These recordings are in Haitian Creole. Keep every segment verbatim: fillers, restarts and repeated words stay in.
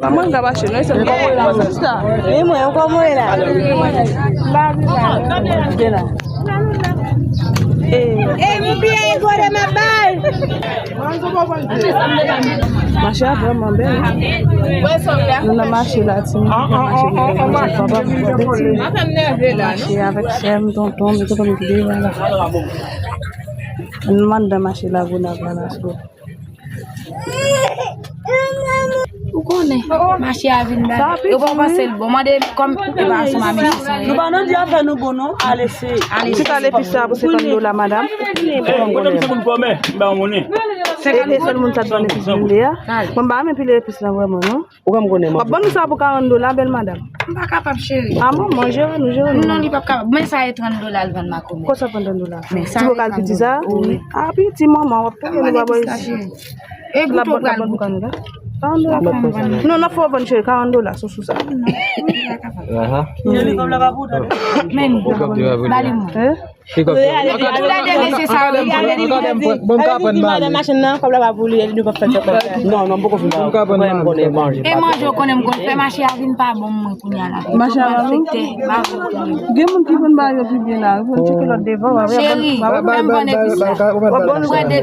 Mwen ka mache, non, se mwen. Sista. Men mwen, ankò mwen la. Mwen la. Ey, m bliye gode m ap bay. Mache a vrèman bèl. Nou nan mache la, timoun. Mache, mache, papa, mache avèk sè m, tonton m, tonton m ki devan la. Nou anndan mache la, Gonayiv la, let's go. Ou konnen, mache a vin bèl. Yo pa panse l bon. Mande kòm e pa sou mami ki sa. Nou pa nan di afè nou bon non, ale se. Ti ka lepis la pou senkant dola, madam. Kote m se moun kòmè, m ba yon monnen. E sèl moun sa t ban lepis vin de a. Mwen m pa renmen pile lepis la vrèman non. Ou konn konnen manje. W ap ban nou sa pou karant dola, bèl madam. M pa kapab, cheri. A bon, manje, nou jere nou. Non, li p ap kapab. Men sa e trant dola l vann makomè. Konsa trant dola? Ti bokal piti sa? Wi. A, piti manman, w ap touye nou pa bay isi. E gouto pral gouto. Karant dola. Non, non, fò w vann cheri, karant dola, sou sou sa. Men, ba li mwen. Toulède mesye sa yo. Bon, m ka pran madanm machin nan, kòb la pa pou li, li pa fè kòb. Non, non, m poko fin. M ka pran madanm. E manje w konnen m konn fè, mache a vin pa bon mwen kounye a la. Mache a pa bon? Gen moun ki konn ba yo pi byen la, yo konn tcheke lòt devan. Cheri, fè m vann epis la. Mwen de,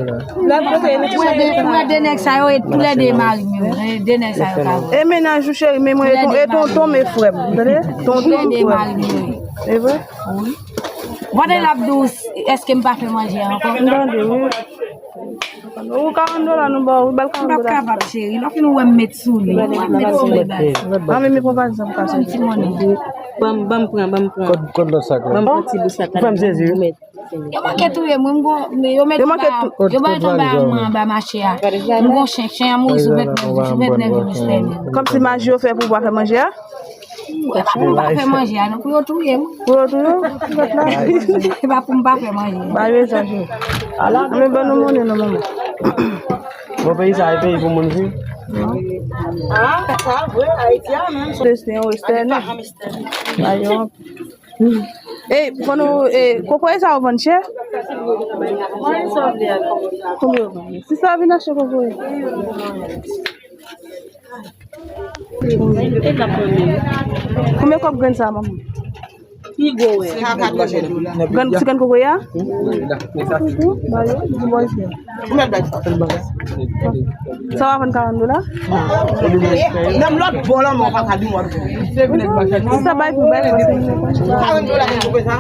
mwen de nèg sa yo, e toulède mari m yo, de nèg sa yo ka. E mennaj ou cheri, men mwen, e tonton, men frè m, tande? Tonton, frè m. E vre? Wi. Vwade l ap di w, èske m pa fè manje a ankò? M tande, wi. Ou karant dola nou ba w, wi, ba l karant dola. M p ap kapab, cheri. Lè w fin wè m met sou li. Wè m met sou li, baz. An, men, men pran pa egzanp ka soti. Ti monnen. Ban m, ban m pran, ban m pran. Kòd, kòd lòt sak la. Ban m pran ti bout sak la. Ou fè m sezi, wi. Yo manke touye m, wi, m gon, yo met anba, yo met anba mwen anba mache a. M gon chen, chen an mouri sou vennèf, sou vennèf jou mistènye. Kòmsi maji yo fè pou w pa fè manje a? E pa pou m pa fè manje a non, pou yo touye m. Pou yo touye w? E pa pou m pa fè manje. Ba yo egzajere. Ala, men ban nou monnen non, manman. Bon, peyi sa, e peyi pou moun viv. A, sa vre, Ayiti a menm. Western, western. Ba yo. E, fò nou, e, kokoye sa yo vann chè? Konbyen yo vann? Sista vin achte kokoye. Konbyen kòb grenn sa, manman? Pi gwo, wè. Grenn, ti grenn kokoye a? Ba yo, di bò isi a. Sa w ap vann karant dola? Menm lòt bò la, mwen pa ka di mwen. Sa bay pou bay, paske karant dola gen pou sa?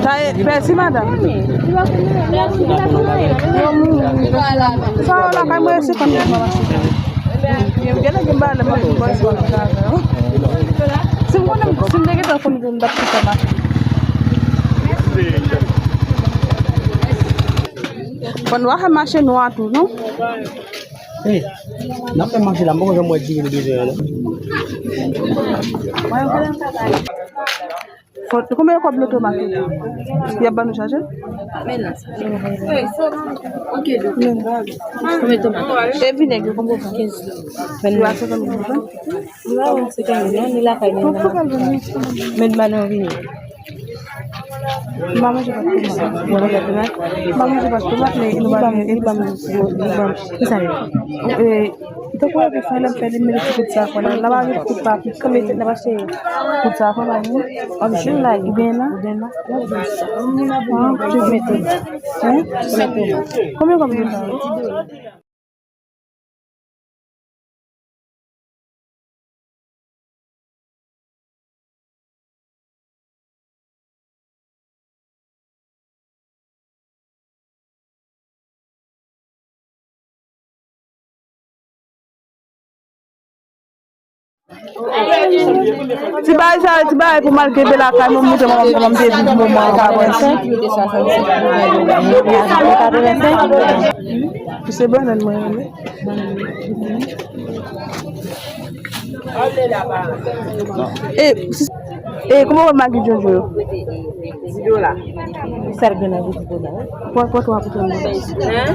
Sa e pèsi, madanm. Sa w la kay mwen, se konn mwen mache. Gen nèg m pa lè mwen pou bò isi a. Si m konnen, si m te gentan konn, m t ap fè mache. Bon, nou a fè mache nou a tou, non? Ey, n ap fè mache la, m poko janm wè diri nou bezwen an, non. Fò, konbyen kòb nan tomat yo? Y ap ban nou chaje? Men la sa. Konbyen tomat? E vinèg yo, konbyen? Kenz. Yo a senkant goud, non? Yo a senkant goud, non? Ni lakay, ni la. Men ban nou vini. M pa manje pa tomat. Ou pa manje tomat? M pa manje pa tomat, men nou pa manje. Li ban m, li ban m. Kisa li? E, tankou yo te fè, lè m fè li, m mete ti kout sa fò la. L ap avèk kout pa, kout sa fò la, kout sa fò la, kout sa fò la, kout sa fò la. Ou byen la? Ou byen la? Hein? Konbyen, konbyen? Ti bagay sa yo, ti bagay pou m al kenbe lakay mwen, montre manman m kòman m te viv moman an, katrevensenk. Katrevensenk. Se bannann mwen renmen. E, si, e, kòman w wè magi djondjon yo? Di dola. Sa l gen nan boutik la, wi. Pran, pran twa pou twa. Hein?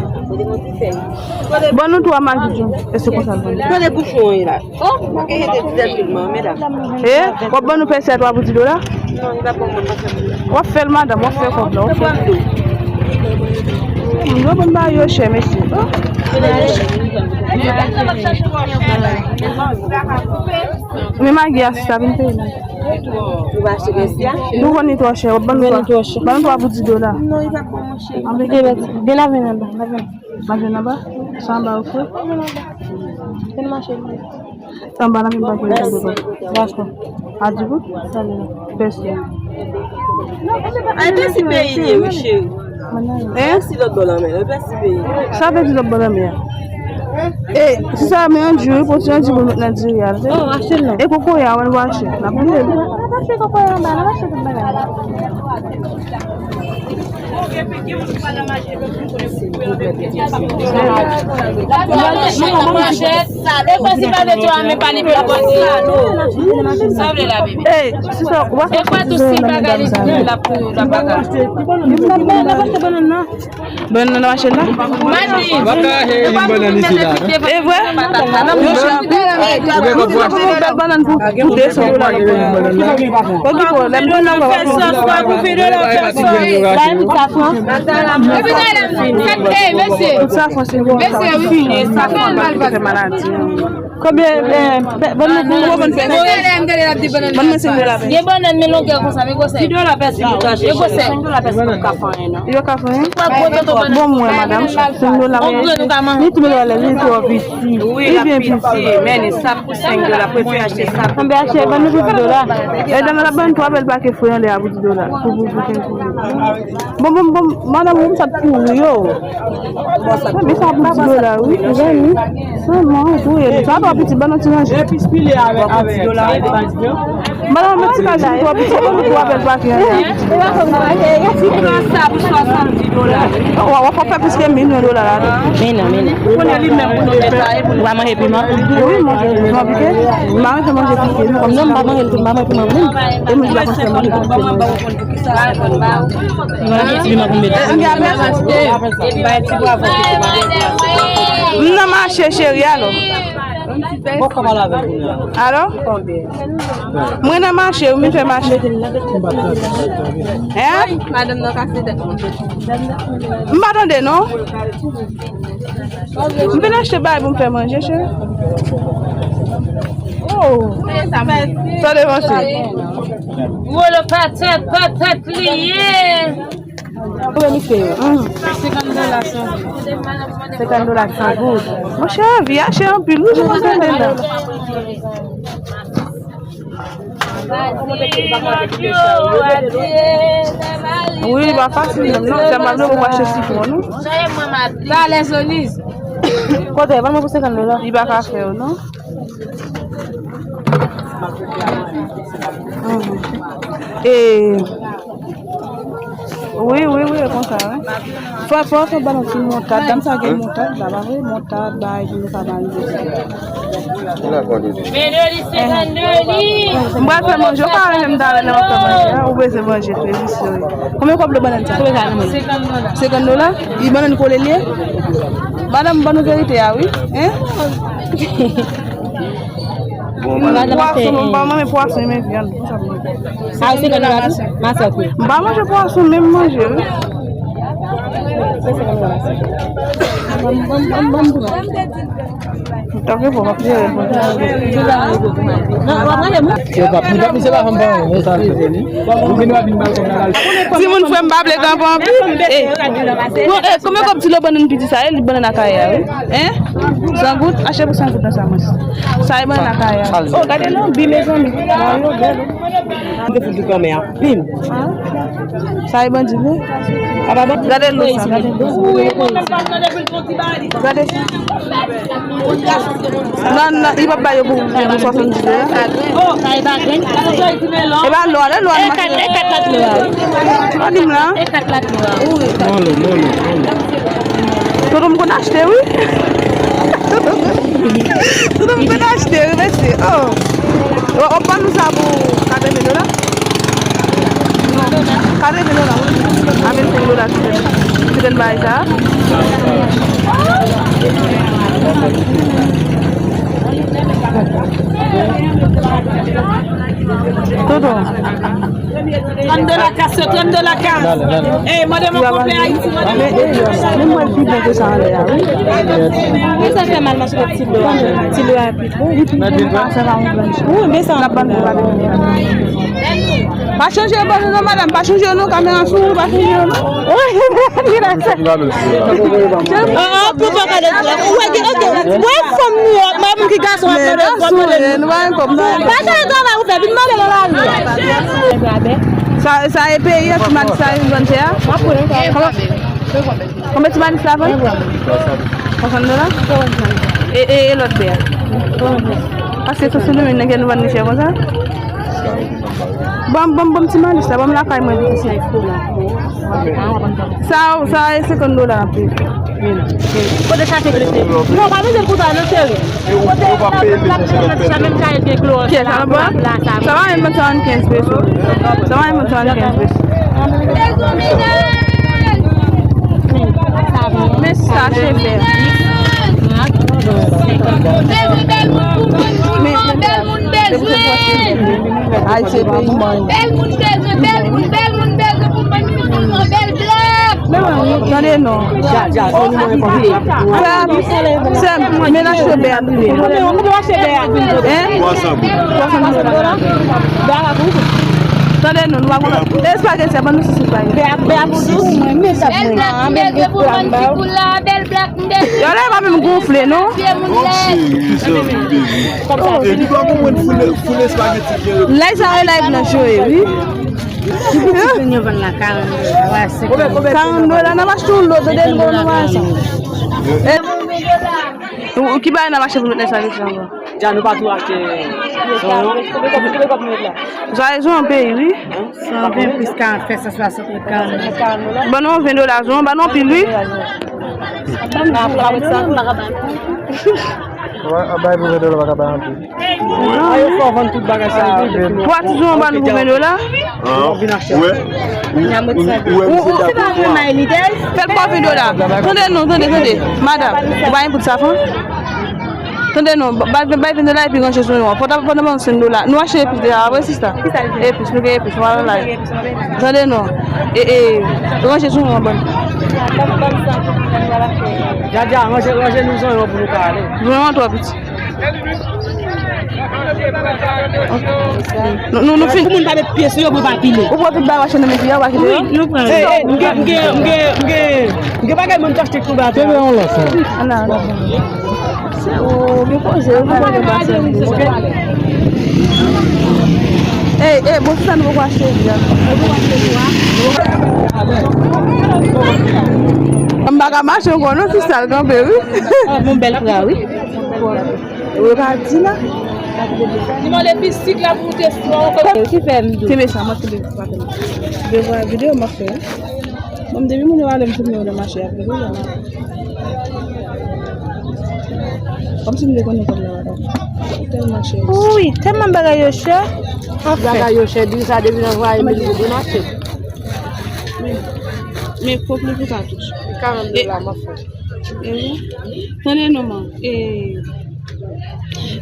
Ban nou twa magi djondjon. E se konsa l vann. Gade bouchon an la. Oh, manke jete ti zèl filman, medam. E, w ap ban nou pèsi a twa pou di dola? Non, li pa ban mwen, pa fè pou la. W ap fè l, madanm, w ap fè kòb la, w ap fè l. Ban m dou. Moun yo konn ba yo chè, mesye. Oh. Men magi a, sista, vin peye la. Nou konn li twò chè, w ap ban nou twa, ban nou twa pou dis dola. Gen laven anba, laven. Laven anba? Sa anba yo fre? Anba laven pa gen laven. Dakò. A di pou? Pèsi. Ay, pèsi peyi li ye, wi, cheri. Pèsi lòt bò lanmè, pèsi peyi. Sa vle di lòt bò lanmè a? E, si sa men an di, wi, poti an di pou met nan diri a, se. Oh, achte l non. E kokoye a, w al achte. N ap bliye li. N ap achte kokoye anba, n ap achte tout bagay. Sa vle la, bebe. E kwa tou si bagay li la pou la bagay. Bannann nan mache la? Madi. E vre? Bèl bannann pou, pou de san dola. Okipe w, lè m konn nan w ap fè safran. Tout safran, se bon. Mesye, wi. Safran, fè maladi. Konbyen, eh, pe-, bannann pou, pou bannann fè? Bannann, se de la. Gen bannann, men longè konsa, men gwosè. Ki dola pèsi pou kache? Yo gwosè. Yo ka fè anyen. Bon, mwen, madanm, senk dola, men li tou mete wale, li twò piti. Li byen piti, men li sa pou senk dola, prefere achte sa. Anben achte, ban nou pou dis dola. E dan la ban twa bèl pake fre anlè a pou dis dola. Pou, pou, pou kenz dola. Bon, bon, bon, madanm, ou sa t pouri yo. Men sa pou dis dola, wi. Sèlman, ou touye li. Sa twò piti, ban nou ti ranje. Madanm, met ti kal sou twò piti, ban nou twa bèl pake anlè a. Ti pran sa pou swasanndis dola. Wa, wa fè plis ke milyon dola ladan. Men non, men non. Ou konnen li menm pou nou fè sa, e pou nou. Ou pa manje piman? Wi, manje piman pike. M pa renmen manje pike, non. Non, m pa manje l tou, m pa manje piman menm. E mwen ki pa konn fè manje pike. M gen ti piman pou m mete. M nan mache, cheri, alò. Alò? Mwen nan mache, ou vin fè mache. Hein? Madanm nan kase tèt mwen. M pa tande, non. M vin achte bagay pou m fè manje, cheri. Oh. Sa devanse. Wolo, patèt, patèt li ye. Kouye misye yo? Senkant dola san goud. Senkant dola san goud. Monchè, vi a chè anpil, wi, jan w tande la. Wi, li pa fasil menm, non. Sa m ap vle pou achte sitwon, non. Sa lè zoliz. Kote, ban mwen pou senkant dola. Li pa ka fè yo, non. Mhm. E, wi, wi, wi, e konsa, wi. Fò, fò, fò ban nou ti montad. Dam sa gen montad la, pa vre? Montad, bay, pou nou ka mariye. Mwen pral fè manje, ou pa renmen m ta renmen w fè manje, a? Ou bezwen manje tou, e visye, wi. Konbyen kòb de bannann sa? Konbyen sa, nan manje? Senkant dola. Senkant dola? Li bannann kole li ye? Madanm, ban nou verite a, wi. Hein? Bon, madanm, pwason, mwen pa renmen pwason, men vyann. A, se kòman la di? Masòt, wi. M pa manje pwason, men m manje, wi. Tanke bon, m ap jere pou. Yo, pap, nou pap, misye pa fanm pa anyen, non, sa l fè ni. Ou vin w ap vin ba l kòb la. Timoun, frè m pa vle kanpe anpil. Eh. Bon, eh, konbyen kòb ti lo bannann piti sa ye? Li bannann Akayè a, wi. Hein? San goud? Achte pou san goud nan sa, mwen. Sa e bannann Akayè a. Oh, gade non, bi mezanmi. Bon, yo bèl, wi. M te fout li kanmen a. Bim. Sa e bandi, wi. Gade lo sa, gade lo sa. Gade sa. Non, non, li p ap ba yo pou, pou swasanndis dola. E pa lò a, lè lò a. E kat, e kat lat lò a, wi. Pa di m la. E kat lat lò a, wi. Molo, molo, molo. Toto m konn achte, wi. Toto m konn achte, wi, mesye. Oh. W ap ban nou sa pou katreven dola? Katreven dola, wi. A vennsenk dola, ti tèn. Ti tèn bagay sa. Toto. Trannde dola kas yo, trannde dola kas. Ey, mande mwen konpè Ayiti, mande mwen konpè. Men mwen pi bon ke sa anlè a, wi. Men sa fè mal mache ak ti dlo a. Ti dlo a pi bon. Wi, men sa n ap ban nou pa. Pa chanje yo, non, madanm, pa chanje yo, non, kamera sou ou, pa chanje yo, non. Wi, li la, sa. Ah, ah, pou pa gade la. Ou wè, ok, wè fanm nou, wè moun ki gason ap mande, ap mande. Nou pa gen kòb, nou pa gen kòb. Pa chanje travay ou fè, vin mande nan lari. Sa, sa e peyi a, ti malis sa, yon grann chè a. Konbyen ti malis la vann? Swasant dola? E, e, e lòt bè a? Paske sou Sendomeng nan ke nou vann li chè konsa? Ban m, ban m, ban m ti malis la, ban m lakay mwen piti. Sa, sa e senkant dola anpil. Kote chache kle? Non, pa bezwen kouta non, cheri. Kote la, la, la, la, menm kay de klo. Kiyès sa, la, la, sa, sa va menm senkannkenz peso. Sa va menm senkannkenz peso. Men sa, chè vè. Bèl moun, bèl moun, bèl moun bezwen. Ay, se peyi mwen. Bèl moun bezwen, bèl moun, bèl moun bezwen pou mwen, bèl blak. Tande non. Sè m, sè m, men achte bè a. Konbyen w achte bè a? Hein? Twa san goud. Tande non, nou pa konn. Espageti a, ban nou sosis espageti. Bè a, bè a pou dous. Bèl blak, bèl blak, bèl blak. Yo la pa menm gonfle, non? Lay sa yo lay blanch yo ye, wi. Karant dola, n ap achte yon lo, tande nou wè sa. Ou, ou ki bagay n ap achte pou nou met nan espageti ankò? Dja nou pa tou achte zonyon. Sa e zonyon peyi, wi. San ven plis karant fè san swasant, karant. Ban nou ven dola zonyon, ban nou anpil, wi. Wè, an bay pou ven dola, pa ka bay anpil. Twa ti zonyon ban nou pou ven dola. Ou, ou, ou, fè l pou ven dola. Tande non, tande, tande. Madanm, ou pa gen poud safran? Tande non, ba, ba, bay ven dola epi ranje zonyon an. Fò ta, fò ta ban nou senk dola. Nou achte epis deja, pa vre, sista? Epis, nou gen epis, nou al la. Tande non. E, e, ranje zonyon an ban nou. Dja, dja, ranje, ranje nou zonyon pou nou ka ale. Zonyon an twò piti. Nou, nou, nou fin. Pou moun pa met pye sou yo pou yo pa pile. Ou pran tout bagay mache nan men fi a, ou pa kite yo? Wi, nou pran. Ey, ey, m gen, m gen, m gen, m gen, m gen bagay mwen t achte tou ba. Kenbe yon lòt, frè. Ala, ala. Se ou, gen koze, ou pa gen pase. Ey, ey, bon, se sa nou poko achte, wi, a. M pa ka mache ankò, non, sista, l kanpe, wi. Bon, bèl pra, wi. Ou pa di la? Li mande fisik la pou te sou. Ki fè m di. Kenbe sa, mwen kenbe pa kenbe. Devwa videyo m ap fè. Bon, depi moun yo ale m filme yo nan mache a, vre, vre, vre. Kòmsi m te konnen kòb la, madanm. Tèlman chè. Wi, tèlman bagay yo chè. Bagay yo chè, di sa depi nan vwaye mil pou mache. Men, men fòk li pou katouch. Karant dola, m ap fè. E wi. Tande non, man. E,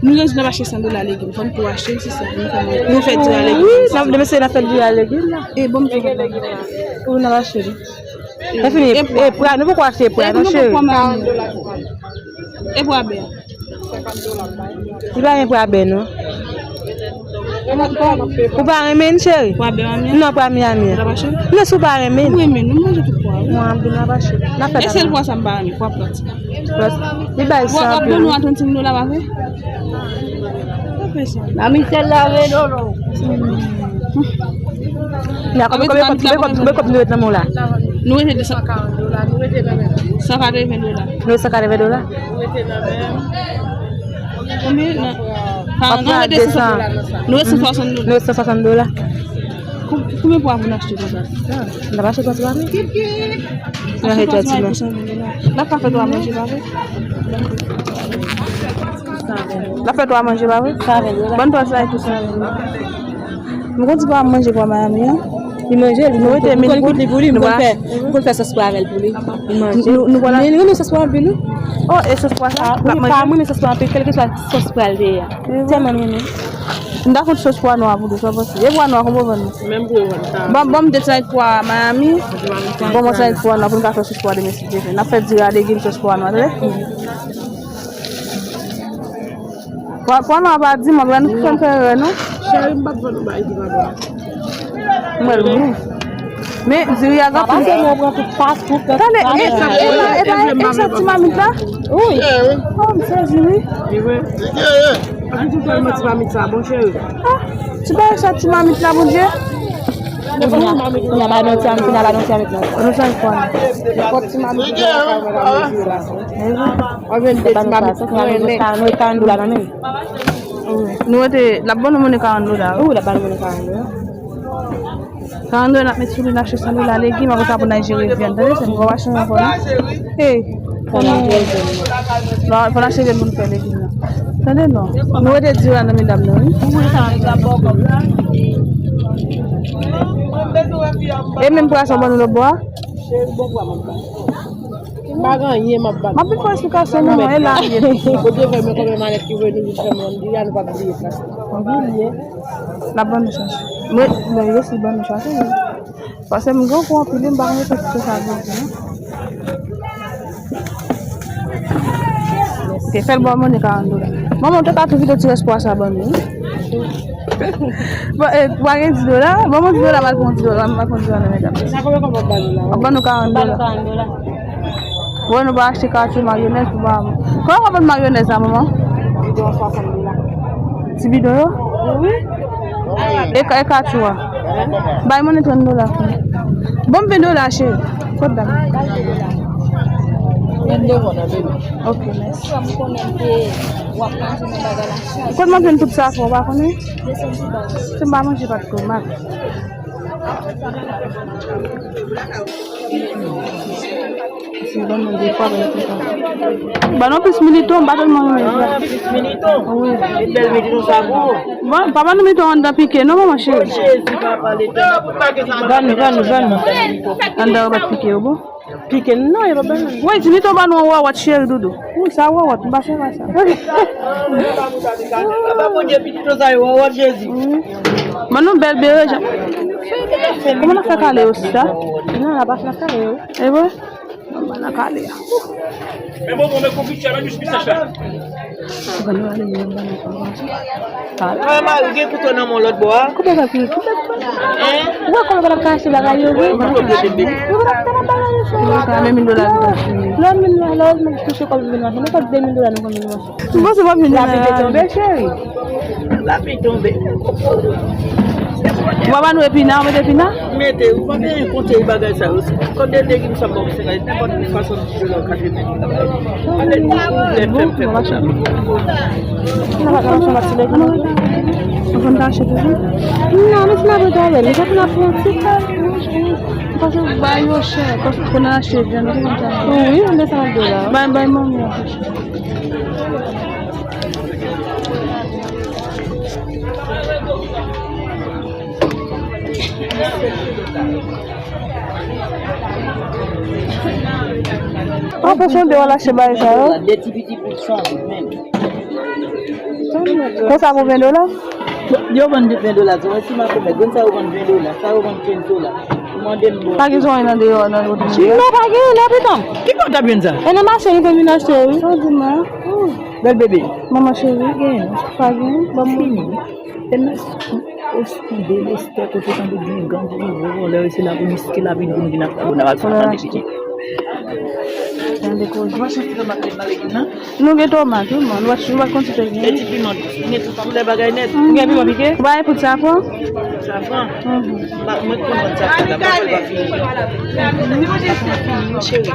nou rann nou achte san dola legim. Fò n tou achte l, se sa. Nou fè, nou fè diri a legim. Wi, n ap, demen se n ap fè diri a legim la. E, bon, m tou. Wi, n ap achte li. Sa fini. E, e, pra, nou poko achte pra, non, cheri. E pra bè a? Li pa gen pra bè, non. Ou pa renmen l, cheri? Pra bè a Miami? Non, pra Miami a. Ou pa renmen? Non, si w pa renmen. Ou renmen, nou manje tout pra. Mwen, Abdou, n ap achte. N ap fè. E sèl pra sa m pa renmen, pra plat. Li bay san anpil. W ap ban nou a trannsenk dola, pa vre? Pa fè sa. Mami, sèl la, ven dolo. Konbyen, konbyen, konbyen kòb nou ret nan men w la? Nou rete de san. San katreven dola. Nou ret san katreven dola? Konbyen? Nan, pa, nou ret de san. Nou ret san swasant dola. Nou ret san swasant dola. Konbyen pou w achte konsa? N ap achte twa ti bagay. N ap achte twa ti bagay. N ap ka fè twa manje, pa vre? N ap fè twa manje, pa vre? Sa vle di la. Ban twa sa e tou sa. M konn di pa manje pou Miami an. Li manje, li manje. Nou konn kwit li pou li, m konn fè, m konn fè sòs pou avè l pou li. Li manje. Nou, nou, nou pral. Men li renmen sòs pou anpil, wi. Oh, e sòs pou sa? Pa manje. M renmen sòs pou anpil, kèlkeswa sòs pou al dèyè. Tèlman m renmen. M ta fè sos pwa nwa pou nou, sa w panse? E pwa nwa, kòman w vann li? Menm pou yo vann sa. Ban, ban m de ti nèg pwa Miami. Ban m ti nèg pwa nwa pou n ka fè sos pwa demen si Dye vle. N ap fè diri a legim sos pwa nwa, tande? Pwa, pwa nwa pa di, mwen, nou fè m fè erè, non? Cheri, m p ap vann ou bagay ki pa bon. Mwen, wi. Men, diri a gen anpil. Papa, se mwen pran tout fast food, tout fast food. Tande, e, e, e, e sa ti mamit la? Wi. Oh, m sezi, wi. Li vre? Ann tou tèlman ti mamit sa bon, cheri. Ah, ti bagay sa ti mamit la, Bondye. Kounye a, kounye a, ba nou ti mamit, kounye a, ba nou ti mamit la. Nou sa fò. Nenpòt ti mamit la, sa va la, mezi la. Mwen jwenn de ti mamit mwen renmen. Nou rete, l ap ban nou monnen karant dola. Wi, l ap ban nou monnen karant dola. Karant dola, n ap met sou li, n achte san dola legim, apre sa pou n al jere vyann. Tande, se m gwo machin ankò, non? Hey, fò n achte vyann pou n fè legim nan. Tande, non. Nou rete diri a nan men dam nan, wi. E menm pwason ban nou lòt bò a? M pa gen anyen m ap bat. M ap vin fè esplikasyon, non, non, e la l ye. Kote fè men konbyen malèt ki vre nou vin fè mwen di a, nou p ap bliye plas la. Anpil ye. N ap ban nou chache. Mwen, mwen resi ban nou chache, wi. Paske m gen gwo anpil, wi, m pa konn sa ki sa vle di, non. Ok, fè l ba w monnen karant dola. Manman, ou te ka tou kite ti rès pwa sa ban nou, wi. Bon, e, pwa gen di dola. Ban mwen di dola, m al pran di dola, m al pran di dola nan men dam. Sa konbyen kòb w ap ban nou la? W ap ban nou karant dola. Bon, nou pa achte katchou, mayonèz pou ba mwen. Kòman w ap vann mayonèz la, manman? Bidon an swasant dola. Ti bidon yo? Wi. E ka-, e katchou a? Bay monnen trant dola. Ban m ven dola, cheri. Kot dam? Vennde moun nan bebe. Ok, mèsi. Kot mwen jwenn tout sa fò, w pa konnen? Se m pa manje pat tomat. Ban nou plis militon, m pa tèlman renmen vre. Ah, plis militon? Wi. E bèl militon sa pou ou? Bon, papa nou militon anndan pike, non, manman cheri? Jezi, papa, Letènèl. Ban nou, ban nou, ban nou. Anndan yo pa t pike yo, bon? Pike, non, yo pa ban nou. Wi, di militon ban nou yon wòwòt, cheri doudou. Wi, sa wòwòt, m pa fè sa. Papa, Bondye, pitit sa yo wòwòt, Jezi. Wi. Ban nou bèl berejen. Kòman n ap fè kale yo, sista? Non, n ap fè kale yo. E vre? Ban nan kale a. Men bonbon, men konfit la, men jis pistach la. Ban nan kale, ban nan kale. Mwen mari gen kouto nan men lòt bò a. Kouto sa ki, kouto. Hein? Ou wè kòman bagay ap kache bagay yo, wi. Ou wè kouto bebe. Ou wè kouto bagay yo, cheri. Ou wè men mil dola nou pa fini. Lè mil dola, lè mil touche kòb mil dola, nou kòb de mil dola nou konn mil dola. M panse w ap vin la. Lapli te tonbe, cheri. Lapli tonbe. W ap ba nou epina, w mete epina? Mete, ou pa gen konte bagay sa yo. Konte legim sa bon, se la, nenpòt fason ti dola, katreven dola. Ale, lè fèm fè konsa. N ap achte yon ti legim. Ou konn ta achte toujou? Non, men si n ap retounen, men se pou n ap pran ti. Paske bagay yo chè, paske pou n achte vyann, ou konn sa. Wi, men sa ap dola. Bay, bay manmi an. An fonksyon de w al achte bagay sa yo. De ti piti pou san goud menm. Konsa pou ven dola? Yo vann ven dola, tou, si m ap fè, grenn sa yo vann ven dola, sa yo vann kenz dola. Ou mande m bon. Pa gen zanmi nan deyò, nan wout. Non, pa gen, lè pitan. Ki kote w t ap jwenn sa? E nan mache, nou te vin achte, wi. Sa w di m la? Bèl bebe. Manman cheri, gen. Pa gen. Ban m fini. Tèlman osi de lestè kote tande gen gang ki rive, bon, lè se lapolis ki la vin vin vin ak kòb nan al fè tande pitit. Tande koze. Ou pa chèf ki nan nan legim nan? Nou gen tomat, wi, man. Nou pa, nou pa konn si te gen. E ti piman, gen tout koulè bagay nèt. Ou gen piman pike? Ou pa gen poud safran? Safran? Mhm. Mwen konn vann safran, la, pa fè l pa fini. Cheri.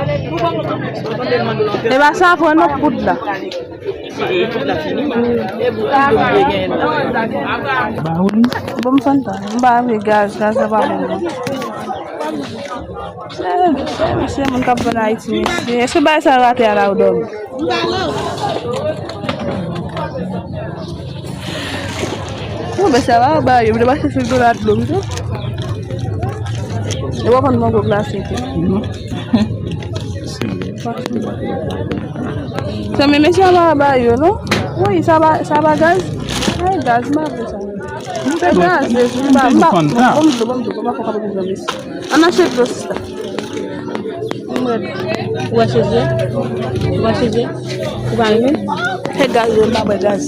E pa safran non, poud la. E tout la fini. E pou, e pou gen. Ba wi. Bon, m fantan. M pa vle gaz, gaz la pa bon. Eh, mesye, moun k ap vann Ayiti, mesye. Èske bagay sa yo rate a la ou dòmi? Bon, men sa va, ba yo, m te pase sou dola dlo, m tou. Yo pa konn mango glase tou. Sa men mesye a pa ba yo, non? Wi, sa ba, sa ba gaz. Ay, gaz, m pa vle sa. M te kraze, m pa, m pa, bon, bon, m dlo, bon, m dlo, m pa fè kanpe pou dlo, mesye. Ann achte dlo, sista. Ou wè, ou wè cheve? Ou wè cheve? Ou pa renmen? Se gaz, yo, m pa bwè gaz.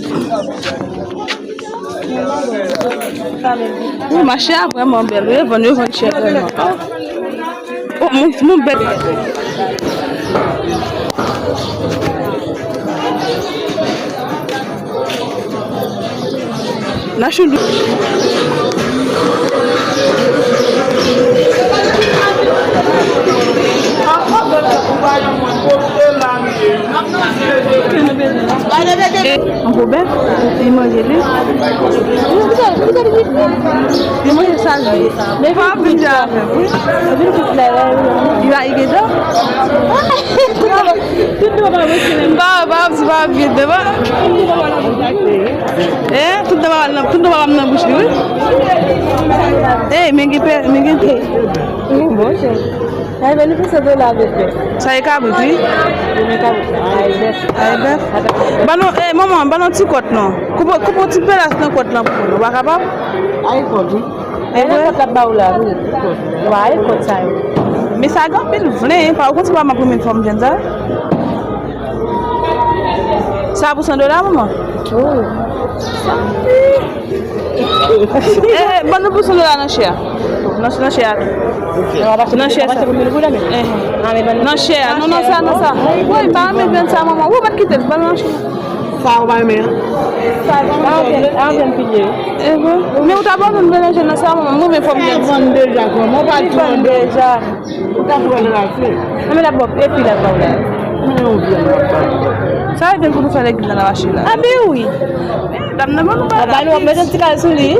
Wi, mache a vrèman bèl, wi, yo vann, yo vann chè vrèman. Oh, mon, mon bèl. Nachou lou. Yon gwo bèf, li manje li. Li manje sa, li. Men pa vin avè m, wi. Li va, li gen dan. M pa, pa, pa vin devan. Eh, tout dan pa, tout dan pa nan bouch li, wi. Eh, men gen pè, men gen pè. Wi, bon, chè. Ay, men nou pase dola avèk pè. Sa e kabrit, wi. Demen kabrit la. Ay, bèf. Ay, bèf. Ban nou, eh, manman, ban nou ti kòt, non. Koupe, koupe yon ti pelas nan kòt lan pou nou. Ou pa kapab? Ay, kòt, wi. E vre? Kòt la ba ou la, wi. Kòt. Wa, e kòt sa yo. Men sa gen anpil vle, hein. Pa ou konn se pa m ap renmen fòm jèn sa? Sa pou san dola, manman? Oh. Eh, eh, ban nou pou san dola nan chè a. Nan, nan chè a tou. Nan chè sa. Eh. Nan chè a. Non, nan sa, nan sa. Woy, pa renmen grenn sa, manman. Ou pa t kite l, ban nou nan chè a. Sa ou pa renmen an? Sa ou pa renmen an? Sa ou pa renmen an? Eh, bon. Men ou ta ban nou melanje nan sa, manman. Mwen, men fò m grenn. Li vann deja, kòman ou pa di vann deja? Ou ka pran nan lafe. Nan men la bòp, epi la ba w la. Men yon vye nan pa. Sa e vin pou nou fè legliz nan mache la. A ben wi. Dam nan ban nou ba. Ba nou ap mete ti kal sou li.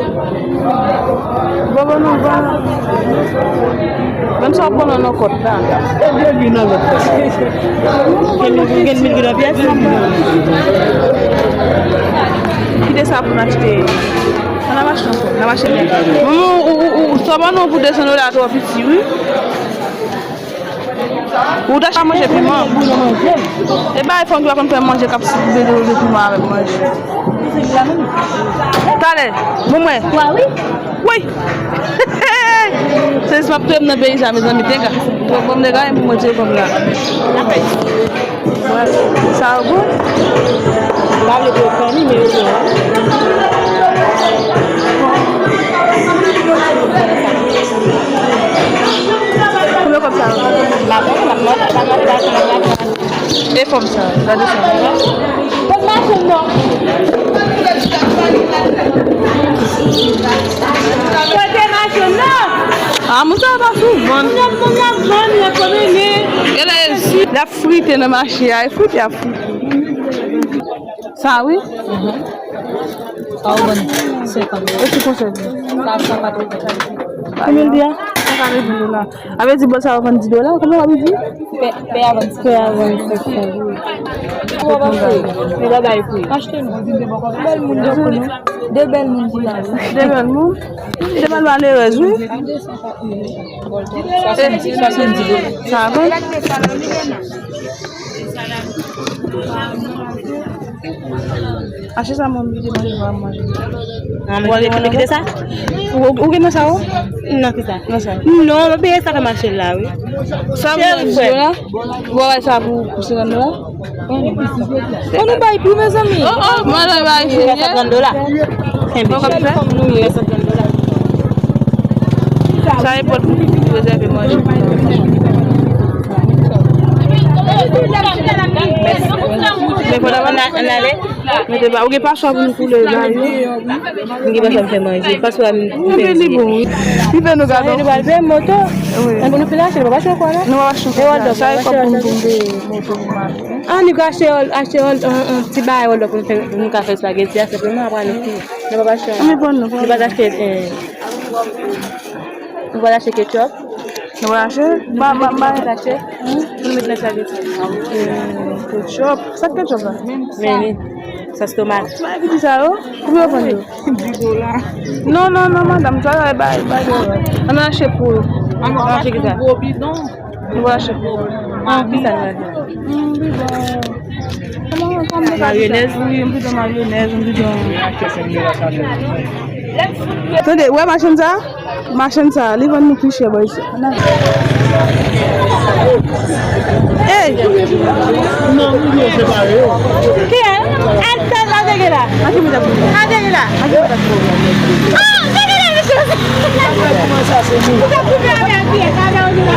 Bon, bon, nou ban. Ban sa w pran nan kòt la. E byen vin nan lòt kòt. Gen mil, gen mil grenn pyès. Kite sa pou n achte. An n ap achte ankò. N ap achte. Manman, ou, ou, ou, sa w ban nou pou de san dola twò piti, wi. Ou ta chita manje piman. E bay fanm ki pa konn fè manje k ap sibe de, de piman avèk manje. Talè, bon mwen. Wi. Se jis m ap touye m nan peyi sa, mezanmi, tenga. Bon, bon, nèg a, pou mwen, se fanm la. Sa yo bon? M pa vle pou yo pran li, men yo bon. Konbyen kòb sa yo? M pa konnen, m ap mande, m ap mande, m ap mande. E fanm sa, gade sa. Kot machin nan? Kote machin nan? Ah, moun sa pa sou vann. Moun ap, moun ap vann, y ap konbyen? Gade, y ap frite nan mache a, e frite y ap frite. Sa, wi. Sa ou vann senkant. E ti konsèv. Sa san katreven. Konbyen l di a? San katreven dola. A vle di, bòl sa yo vann dis dola, kòman w ap di? Pè, pè a vann senk. Pè a vann senk. Ou pa panse? Men bagay fri. Achte nou. Bèl moun, de bèl moun ki la. De bèl moun. De bèl malerèz, wi. Swasanndis, swasanndis dola. Sa a vann? Achte sa mwen, m kite manje, m pa manje. Ah, mwen kite, mwen kite sa? Ou, ou gen nan sa ou? Nan ki sa? Nan sa. Non, mwen peye sa nan mache la, wi. Sa mwen di la? Ou wè sa pou, pou senkant dola? An nou bay pli, mezanmi. Oh, oh, madan bay fini. Senkant dola. Kenbe. Bon, kòm sa? Senkant dola. Sa e pòt pou rezève manje. Men fò n ale. Mete ba, ou gen paswa pou nou koule la, yo. M gen paswa m fè manje. Paswa m fè manje. Li bon, wi. Li fè nou gado. Nou pral peye moto. Wi. An pou nou fin achte, nou pa achte ankò, non? Nou pa achte ankò. Sa e kòb pou nou, pou nou peye moto pou nou achte. Ah, nou ka achte, achte yon, yon, yon ti bagay pou nou fè, nou ka fè espageti a, senpleman, apre nou fini. Nou pa achte. An, men pran nou, pran nou. Nou pa achte, eh, Nou pral achte ketchup. Nou pral achte? Ba, ba, ba. Nou met nan espageti. Eh, ketchup. Sa ketchup la? Men li. Sòs tomat. Bagay ki di sa yo? Konbyen yo vann yo? Dis dola. Non, non, non, madanm, sa yo bay, bay yo. Ann achte pou yo. Ann achte ki sa? Gwo bidon. Nou pral achte pou yo. Ah, ki sa nou pral achte? Mm, bidon. Mayonèz? Wi, yon bidon mayonèz, yon bidon. Tande, wè machann sa? Machann sa, li vann nou pi chè, boy. Hey! Kiyès? Al tèt la, dege la. Al dege la. Ah, dege la, mesye. Ou t ap koupe avè l, kiyès? Avè ou, nou la.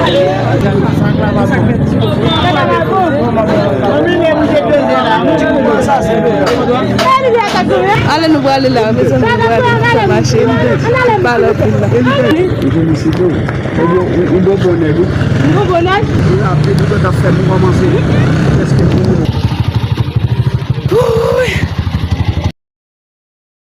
Ale, nou prale la, mezanmi, nou prale sa mache, nou pa lòt vil la. Ou konnen si tou. Ou bon, ou bon nèg, wi. Ou bon nèg? Ou rapid, ou t ap fè nou kòmanse. Prèske